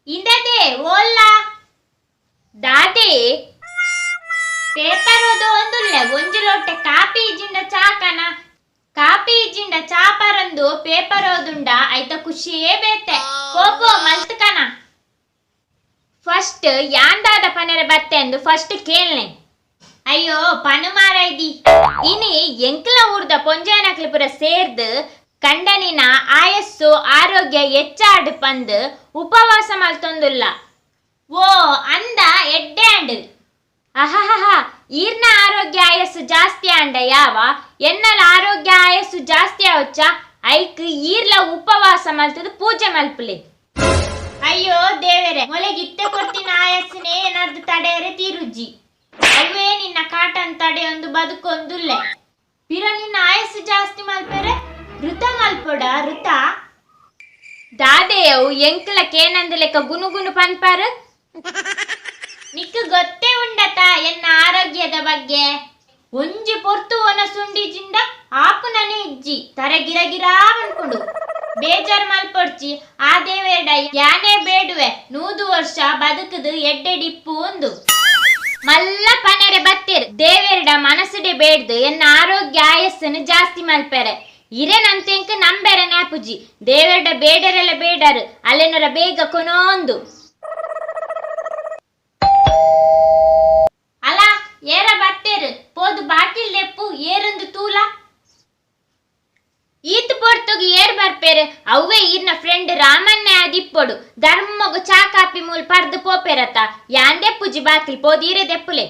ಇಂದದೆ ಓಲ್ಲ ದಾದೆ paper ಓದು ಒಂದುಲ್ಲೆ. ಒಂಜಿ ಲೋಟೆ ಕಾಪಿ ಇಜ್ಜಿಂಡ ಚಾಕನ. ಕಾಪಿ ಇಜ್ಜಿಂಡ ಚಾ ಪರಂದು ಪೇಪರ್ ಓದುಂಡ ಐತ ಖುಷಿಯೇ ಬೇತೆ. ಪೋಪೋ ಮಲ್ತ್ಕನ. ಫಸ್ಟ್ ಯಾಂದಾದ ಪನೆರೆ ಬತ್ತೆ ಅಂದು ಫಸ್ಟ್ ಕೇಳ್ನೆ. ಅಯ್ಯೋ, ಪನು ಮಾರೈದಿ. ಇನಿ ಎಂಕ್ಲ ಊರ್ದ ಪೊಂಜಾನಕ್ಲು ಪುರ ಸೇರ್ದು ಕಂಡನಿನ ಆಯಸ್ಸು ಆರೋಗ್ಯ ಹೆಚ್ಚಾಡು ಪಂದ್ ಉಪವಾಸ ಮಲ್ತೊಂದುಲ್ಲ. ಓ ಅಂದ, ಎಡ್ಡೆ ಅಂಡ್. ಅಹಹಹ, ಈರ್ನ ಆರೋಗ್ಯ ಆಯಸ್ಸು ಜಾಸ್ತಿ ಅಂಡ ಯಾವ ಎನ್ನಲ ಆರೋಗ್ಯ ಆಯಸ್ಸು ಜಾಸ್ತಿ ಆವಚ್ಚ? ಐಕ್ ಈರ್ಲ ಉಪವಾಸ ಮಲ್ತದು ಪೂಜೆ ಮಲ್ಪುಲೆ. ಅಯ್ಯೋ ದೇವರೇ, ಮೊಲೆಗಿತ್ತೆ ಕೊಡ್ತಿನ ಆಯಸ್ಸನೇ ಏನಾರ್ದು ತಡೆಯರೆ ತೀರುಜ್ಜಿ. ಅವೇ ನಿನ್ನ ಕಾಟನ್ ತಡೆಯೊಂದು ಬದುಕೊಂದುಲ್ಲೆ. ಪಿರ ನಿನ್ನ ಆಯಸ್ಸು ಜಾಸ್ತಿ ಮಲ್ಪೆರೆ ಋತ ಮಲ್ಪೊಡ ಋತ. ದಾದೆಯವು ಎಂಕ್ಲ ಕೇನಂದ ಲೆಕ್ಕ ಗುನು ಗುನು ಪನ್ಪಾರು. ನಿಕ್ಕು ಗೊತ್ತೇ ಉಂಡತ ಎನ್ನ ಆರೋಗ್ಯದ ಬಗ್ಗೆ? ಒಂಜಿ ಪೊರ್ತು ಒನ ಸುಂಡಿಜಿಂದ ಆಪುನನೆ ಇಜ್ಜಿ, ತರೆ ಗಿರ ಗಿರಾ ಅನ್ಕೊಂಡು. ಬೇಜಾರ್ ಮಲ್ಪೊಡ್ಚಿ, ಆ ದೇವೇಡ ಯಾನೇ ಬೇಡುವೆ, 100 ವರ್ಷ ಬದುಕುದು ಎಡ್ಡೆಡಿಪ್ಪು ಒಂದು. ಮಲ್ಲ ಪನೆರೆ ಬತ್ತೆರ್. ದೇವೆರ್ಡ ಮನಸ್ಸುಡೆ ಬೇಡ್ದು ಎನ್ನ ಆರೋಗ್ಯ ಆಯಸ್ಸನ್ನು ಜಾಸ್ತಿ ಮಲ್ಪೆರೆ. ಇರೆನಂತೆಂಕ್ ನಂಬೆರೆ ನ್ಯಾಪುಜಿ. ದೇವೆರ್ಡ ಬೇಡರೆಲ್ಲ ಬೇಡರು, ಅಲ್ಲೆನರ ಬೇಗ ಕೊನೊಂದು. ಅಲ, ಏರ ಬತ್ತೇರು, ಪೋದು ಬಾಕಿಲ್ ಲೆಪ್ಪು, ಏರುಂದು ತೂಲ. ಈತ್ ಪೊರ್ತುಗು ಏರ್ ಬರ್ಪೇರು? ಅವ್ವೆ ಈರ್ನ ಫ್ರೆಂಡ್ ರಾಮನ್ನೇ ಆದಿಪ್ಪೊಡು. ಧರ್ಮಗು ಚಾ ಕಾಪಿ ಮೂಲ್ ಪರ್ದು ಪೋಪೆರತ. ಯಾಂದೆ ಪೂಜಿ ಬಾಕಿಲ್, ಪೋದು ಈರೆ ದೆಪ್ಪುಲೆ.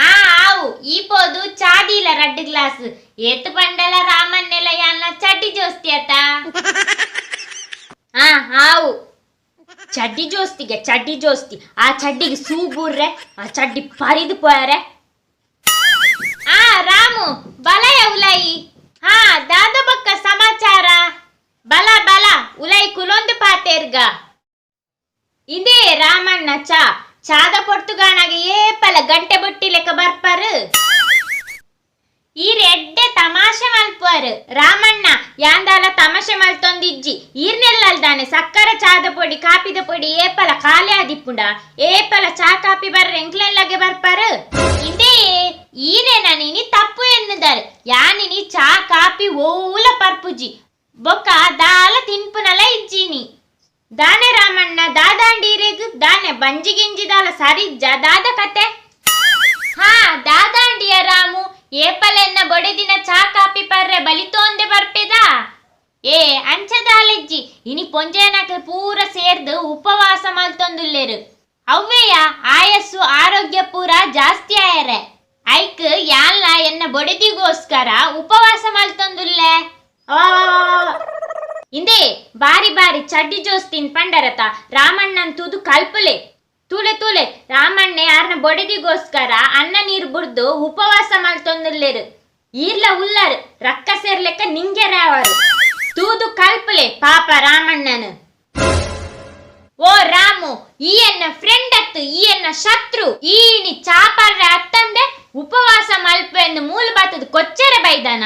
ಆ ಆವು, ಈ ಪೋದು ಚಾದೀಲ ರಡ್ಡು ಗ್ಲಾಸ್. ಏತ್ ಪಂಡಲ ರಾಮನ್ನೆಲ್ಲ ಯಾನ್ನ ಚಡ್ಡಿ ಜೋಸ್ತಿ ಅತ. ಆ ಆವು, ಚಡ್ಡಿ ಜೋಸ್ತಿಗೆ ಚಡ್ಡಿ ಜೋಸ್ತಿ. ಆ ಚಡ್ಡಿಗೆ ಸೂ ಬೂರ್ರೆ ಆ ಚಡ್ಡಿ ಪರಿದು ಪೋಯರೆ. ಆ ರಾಮು, ಬಲಯ ಉಲೈ. ಹಾ, ದಾದ ಬಕ್ಕ ಸಮಾಚಾರ? ಬಲ ಬಲ, ಉಲೈ ಕುಲೊಂದು ಪಾತೇರ್ಗ. ಇದೇ ರಾಮಣ್ಣ ಚಾ. ಚಾದ ಪೊರ್ತುಗಾನಾಗ ಏಪಲ ಗಂಟೆ ಬೊಟ್ಟಿ ಲೆಕ್ಕ ಬರ್ಪಾರು. ಈ ಎಡ್ಡೆ ತಮಾಷೆ ಮಲ್ಪುವರು ರಾಮಣ್ಣ. ಯಾಂದಾಲ ತಮಾಷೆ ಮಲ್ತೊಂದಿಜ್ಜಿ. ಈರ್ನೆಲ್ಲಲ್ದಾನೆ ಸಕ್ಕರೆ, ಚಾದ ಪೊಡಿ, ಕಾಪಿದ ಪೊಡಿ ಏಪಲ ಖಾಲಿ ಆದಿಪ್ಪುಂಡ? ಏಪಲ ಚಾ ಕಾಪಿ ಬರ್ರೆ ಎಂಕ್ಲೆಲ್ಲಗೆ ಬರ್ಪಾರು. ಇಂದೇ ಈರೇನ ನೀನಿ ತಪ್ಪು ಎನ್ನುದಾರೆ. ಯಾನಿನಿ ಚಾ ಕಾಪಿ ಓಲ ಪರ್ಪುಜಿ, ಬೊಕ್ಕ ದಾಲ ತಿನ್ಪುನಲ ಇಜ್ಜಿನಿ. ದಾನೆ ರಾಮಣ್ಣ, ದಾದಾಂಡೀರೆಗ್ ದಾನೆ ಬಂಜಿ ಗಿಂಜಿದಾಲ ಸರಿಜ್ಜ? ದಾದ ಕತೆ? ಹಾ, ದಾದಾಂಡಿಯ ರಾಮು, ಏಪಲೆನ್ನ ಬೊಡೆದಿನ ಚಾ ಕಾಪಿ ಪರ್ರೆ ಬಲಿತೋಂದೆ ಬರ್ಪೆದಾ? ಏ, ಅಂಚದಾಲೆಜ್ಜಿ. ಇನಿ ಪೊಂಜೆನಕ್ಲು ಪೂರ ಸೇರ್ದು ಉಪವಾಸ ಮಲ್ತೊಂದುಲ್ಲೆರು. ಅವ್ವೆಯ ಆಯಸ್ಸು ಆರೋಗ್ಯ ಪೂರ ಜಾಸ್ತಿ ಆಯರೆ. ಐಕ್ ಯಾನ್ಲ ಎನ್ನ ಬೊಡೆದಿಗೋಸ್ಕರ ಉಪವಾಸ ಮಲ್ತೊಂದುಲ್ಲೆ. ಇಂದೇ, ಬಾರಿ ಬಾರಿ ಚಡ್ಡಿ ಜೋಸ್ತಿನ್ ಪಂಡರತ, ರಾಮಣ್ಣನ್ ತೂದು ಕಲ್ಪುಲೆ. ತೂಲೆ ತೂಲೆ, ರಾಮಣ್ಣೆ ಆರ್ನ ಬೊಡೆದಿಗೋಸ್ಕರ ಅನ್ನ ನೀರು ಬುಡ್ದು ಉಪವಾಸ ಮಲ್ತೊಂದುಲ್ಲೆರು. ಈರ್ಲ ಉಲ್ಲರು ರಕ್ಕ ಲೆಕ್ಕ ನಿಂಗೆ ರಾವರು. ತೂದು ಕಲ್ಪುಲೆ ಪಾಪ ರಾಮಣ್ಣನು. ಓ ರಾಮು, ಈ ಎನ್ನ ಫ್ರೆಂಡ್ ಅತ್ತು, ಈ ಎನ್ನ ಶತ್ರು. ಈ ಇನಿ ಚಾಪರ್ರೆ ಅತ್ತಂದೆ ಉಪವಾಸ ಮಲ್ಪೆಂದು ಮೂಲ ಬಾತದ ಕೊಚ್ಚರೆ ಬೈದಾನ.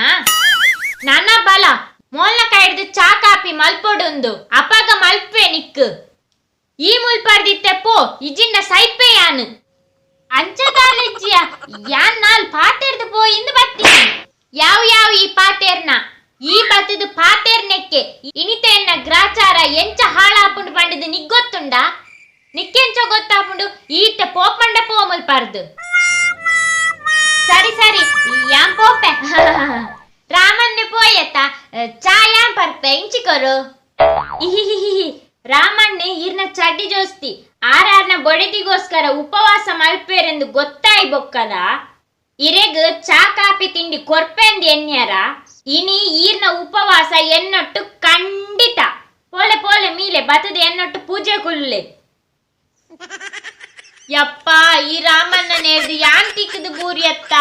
ನನ್ನ ಬಲ ಮೋಲ್ನ ಕೈಡ್ದು ಚಾ ಕಾಪಿ ಮಲ್ಪೊಡುಂದು ಅಪಗ ಮಲ್ಪೆ ನಿಕ್ಕು. ಈ ಮುಲ್ಪರ್ದಿತ್ತೆ ಪೋ, ಇಜಿಂಡ ಸೈಪೆ ಯಾನು. ಅಂಚದಾಲೆಜ್ಜಿಯ, ಯಾನ್ ನಾಲ್ ಪಾತೆರ್ದು ಪೋ ಇಂದು ಬತ್ತೀನಿ. ಯಾವ ಯಾವ ಈ ಪಾತೇರ್ನ? ಈ ಬತ್ತದು ಪಾತೇರ್ನೆಕ್ಕೆ. ಇನಿತ ಎನ್ನ ಗ್ರಾಚಾರ ಎಂಚ ಹಾಳಾಪುಂಡು ಪಂಡದು ನಿಗ್ಗೊತ್ತುಂಡ? ನಿಕ್ಕೆಂಚ ಗೊತ್ತಾಪುಂಡು? ಈತ ಪೋಪಂಡ ಪೋ ಮುಲ್ಪರ್ದು. ಸರಿ ಸರಿ, ಯಾನ್ ಪೋಪೆ. ರಾಮನ್ನೆ ಪೋಯತ್ತ, ಚಾ ಯಾನ್ ಪರ್ಪೆ, ಇಂಚಿಕೊರು. ಇಹಿಹಿಹಿ, ರಾಮಣ್ಣೆ ಈರ್ನ ಚಡ್ಡಿ ಜೋಸ್ತಿ. ಆರಾರ್ನ ಬೊಡೆದಿಗೋಸ್ಕರ ಉಪವಾಸ ಮಲ್ಪೇರೆಂದು ಗೊತ್ತಾಯ್ ಬೊಕ್ಕದ ಇರೆಗ್ ಚಾ ಕಾಪಿ ತಿಂಡಿ ಕೊರ್ಪೆಂದು ಎನ್ಯಾರ. ಇನಿ ಈರ್ನ ಉಪವಾಸ ಎನ್ನೊಟ್ಟು ಖಂಡಿತ. ಪೋಲೆ ಪೋಲೆ, ಮೀಲೆ ಬತದ ಎನ್ನೊಟ್ಟು ಪೂಜೆ ಕುಲ್ಲೆ. ಯಪ್ಪ, ಈ ರಾಮಣ್ಣ ನೇರ್ದು ಯಾನ್ ತಿಕ್ಕದು ಬೂರಿಯತ್ತ.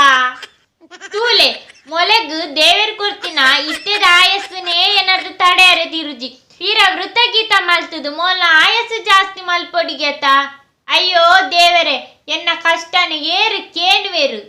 ತೂಲೆ, ಮೊಲೆಗ್ ದೇವೆರ್ ಕೊರ್ತಿನ ಇತ್ತೆದ ಆಯಸ್ಸುನೇ ಏನಾದ್ರು ತಡೆಯರೆ ತಿರುಜಿ. ತೀರ ವೃತಗೀತ ಮಲ್ತುದು ಮೋಲ ಆಯಸ್ಸು ಜಾಸ್ತಿ ಮಲ್ಪೊಡಿಗೆತ. ಅಯ್ಯೋ ದೇವರೇ, ಎನ್ನ ಕಷ್ಟನ ಏರು ಕೇಣುವೆರು.